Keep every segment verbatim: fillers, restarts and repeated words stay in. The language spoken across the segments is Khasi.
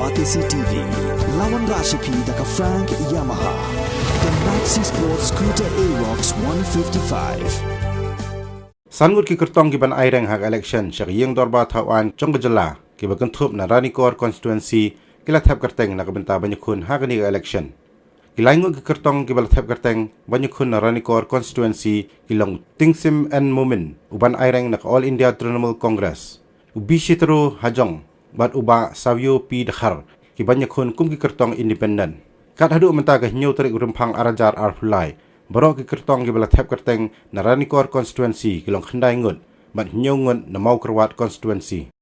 R T C T V, lawan Rashipi da ka Frank Yamaha. The Maxi Sport Scooter Aerox one fifty-five. San ngut ki kyrtong kiban aireng ha ka election sha ka ïing dorbar thaw aiñ jong ka jylla kiba kynthup na Ranikor constituency ki la thep kyrteng na ka bynta ban ïakhun ha kane ka election. Ki lai ngut ki kyrtong kiba la thep kyrteng ban ïakhun na Ranikor constituency ki long Tingsim N Momin, uban aireng na ka All India Trinamool Congress, u Bishitro Hajong, bad u Bah Savio P Dkhar, kiban ïakhun kum ki kyrtong independent. Kat haduh mynta ka hynñiew tarik u Rymphang ar hajar arphew lai, baroh ki kyrtong kiba la thep kyrteng na Ranikor constituency ki long khyndai ngut, bad hynñiew ngut na Mawkyrwat constituency.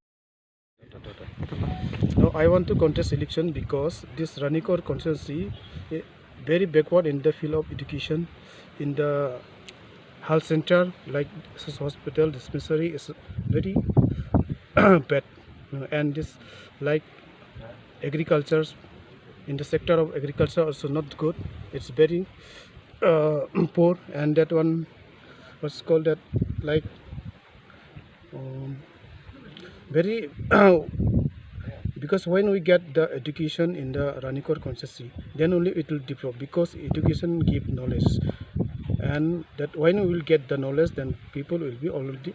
Now I want to contest election because this Ranikor constituency is very backward in the field of education. In the health center, like this hospital, dispensary is very bad, and this, like, agriculture, in the sector of agriculture also not good. It's very uh, poor, and that one, what's called that, like, um, very because when we get the education in the Ranikor constituency, then only it will develop, because education give knowledge, and that when we will get the knowledge, then people will be already,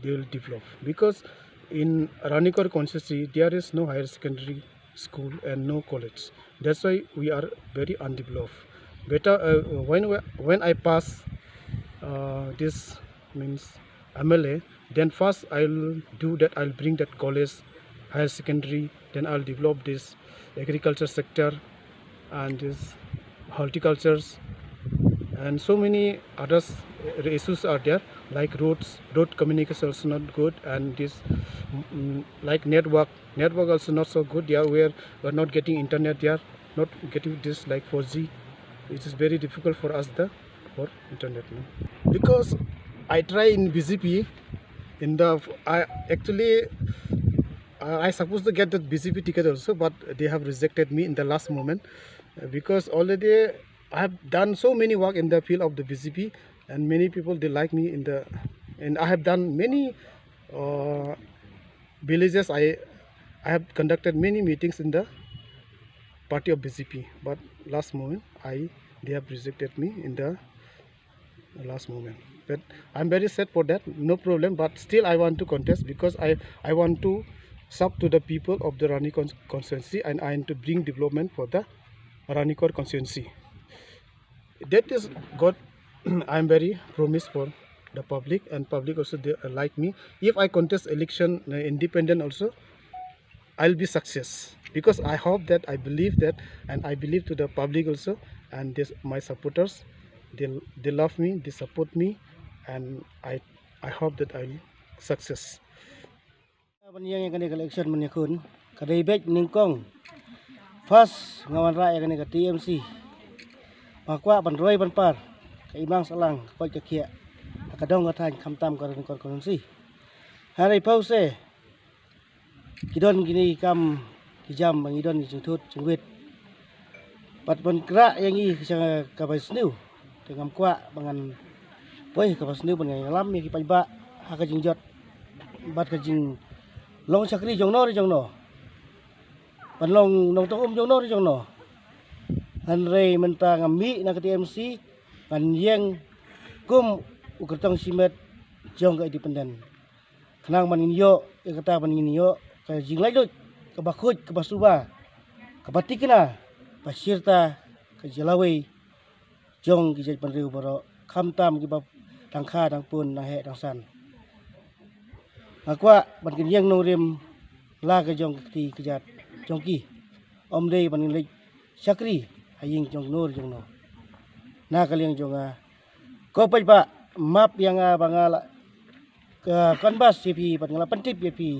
they will develop, because in Ranikor constituency there is no higher secondary school and no college. That's why we are very undeveloped. Better uh, when we, when I pass uh, this, means, M L A, then first I'll do that, I'll bring that college, higher secondary, then I'll develop this agriculture sector and this horticultures and so many others issues are there, like roads, road communication also not good, and this mm, like network, network also not so good there, where we are not getting internet there, not getting this, like, four G. It is very difficult for us the for internet, no? Because I try in B J P, in the I actually uh, I supposed to get the B J P ticket also, but they have rejected me in the last moment uh, because already I have done so many work in the field of the B J P, and many people they like me in the, and I have done many uh, villages. I I have conducted many meetings in the party of B J P, but last moment I they have rejected me in the last moment. But I'm very sad for that, no problem. But still, I want to contest because I, I want to serve to the people of the Ranikor constituency, and I want to bring development for the Ranikor constituency. That is God. I'm very promise for the public, and public also they like me. If I contest election uh, independent also, I'll be success because I hope that, I believe that, and I believe to the public also, and this my supporters, they they love me, they support me, and I I hope that I'll success. Ban ïeng ïa kane ka election mynne khun ka dei beit nyngkong. First nga wanrah ïa kane ka T M C. Ba kwah ban roi ban par ka imlang sahlang ka koit ka khiah ha ka dong ka thaiñ khamtam ka Ranikor constituency. Hynrei pause ki don kine ki kam ki jam ba ngi don ki jingthut jingwit. Bad ban krah ïa ngi ka jong ka bai sniew te ngam kwah ba ngan poi ka bai sniew ban ngan ïalam ïa ki paidbah ha ka jingjot bad ka jinglong shakri jong no re jong no, ban long nongtong um jong no re jong no. Hynrei mynta ngam mih na ka T M C, ngan ïeng kum u kyrtong shimet jong ka independent. Khnang ban ngin ïoh ïa kata ban ngin ïoh ka jinglaitluid kaba khuid kaba suba kaba thikna ba shirta ka jinglawei jong ki jaitbynriew baroh, khamtam kiba dang kha dang pun dang heh dang san. Nga kwah ban kin ïeng nongrim la ka jong ka kti ka jait jong ki, ym dei ban ngin leit shakri ha ïing jong no re jong no. Na ka liang jong nga, ko paidbah, map ïa nga ba nga la ka canvass ïa phi bad nga la pyntip ïa phi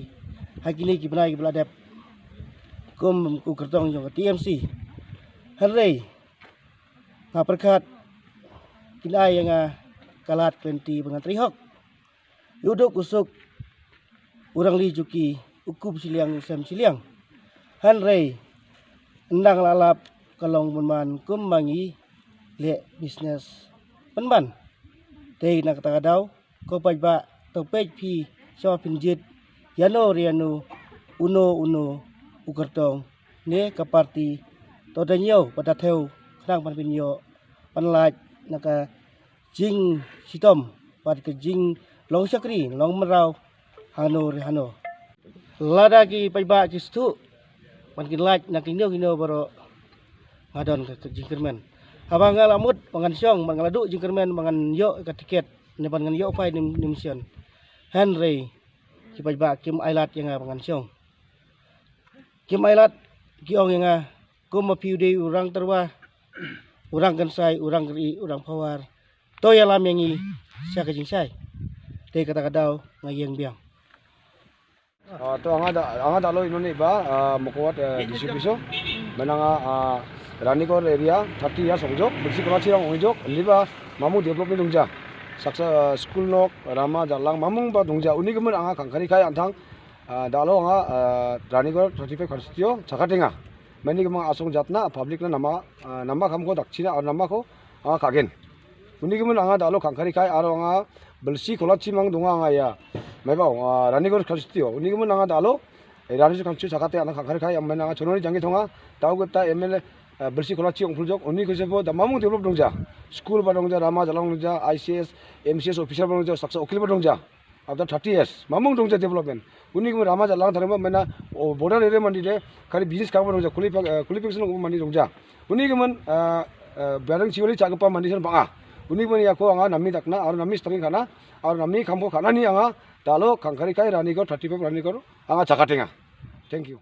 ha kine ki bnai kiba la dep kum u kyrtong jong ka T M C. Hynrei nga pyrkhat kin ai ïa nga ka lad ka lynti ba ngan trei hok. U duk u suk, u rangli juki, u kup shiliang u sem shiliang. Hynrei ynda nga la lap ka long bun man kum ma ngi leh business pynban. Te na kata ka daw ko paidbah, to peit phi sha phin jied ïano re ïano, uno uno u kyrtong ne ka party, to da ñiew bad da thew khnang ban pynïoh, ban lait na ka jingshitom bad ka jinglong shakri long mraw hano re hano. Lada ki paidbah ki sngewthuh ban kin lait na kino kino baroh, nga don ka jingkyrmen. Haba nga la mut ba ngan shong, ba nga la duh jingkyrmen ba ngan ïoh ka tiket ne ban ngan ïoh phai nim nim sien, hynrei ki paidbah kim ailad ïa nga ba ngan shong. Kim ailad, ki ong ïa nga, kum ma phi u dei u rang tyrwa, u rang kynsai, u rang ri, u rang power, to ïalam ïa ngi sha ka jingshai. Te kata ka daw nga ïeng biang. Ah, to anga da, anga da lo ino ni ba, ah, Mawkyrwat, eh, D C P so. Menanga, ah, Ranikor area thirty years ong jok, bisi kola chirang ong jok, liba mamung development dongja. Saksa, ah, school nok, rama jalang mamung ba dongja. Uni kemen anga kangkari kai antang, ah, da lo anga, ah, Ranikor thirty five constituency chakatenga. Meni kemen asong jatna, public na nama, ah, nama kam ko dakchina, ah, nama ko, ah, kagen. Uni kemen anga da lo kangkari kai aro anga belsi kola chimang donga anga ya. Mai ba, ah, Ranikor constituency. Uni kemen anga da lo, eh, Ranikor constituency sakate anga kangkari kai, amena anga chonori jangi thonga, tau geta M L A, ah, belsi kola chi ong puljok, uni ko sebo da mamung develop dongja. School ba dongja, rama jalang dongja, I C S, M C S officer ba dongja, saksa okil ba dongja. After thirty years, mamung dongja development. Uni kemen rama jalang tharma mena, o, border area mandi de, kali business kam dongja, qualifi-, eh, qualification mandi dongja. Uni kemen, eh, eh, barang chiwali chakpa mandi san banga. Uni kemen ya ko anga nami dakna, aro nami stangin kana, aro nami kamko kana ni anga, da lo kangkari kai Ranikor, thirty five Ranikor, anga chakatenga. Thank you.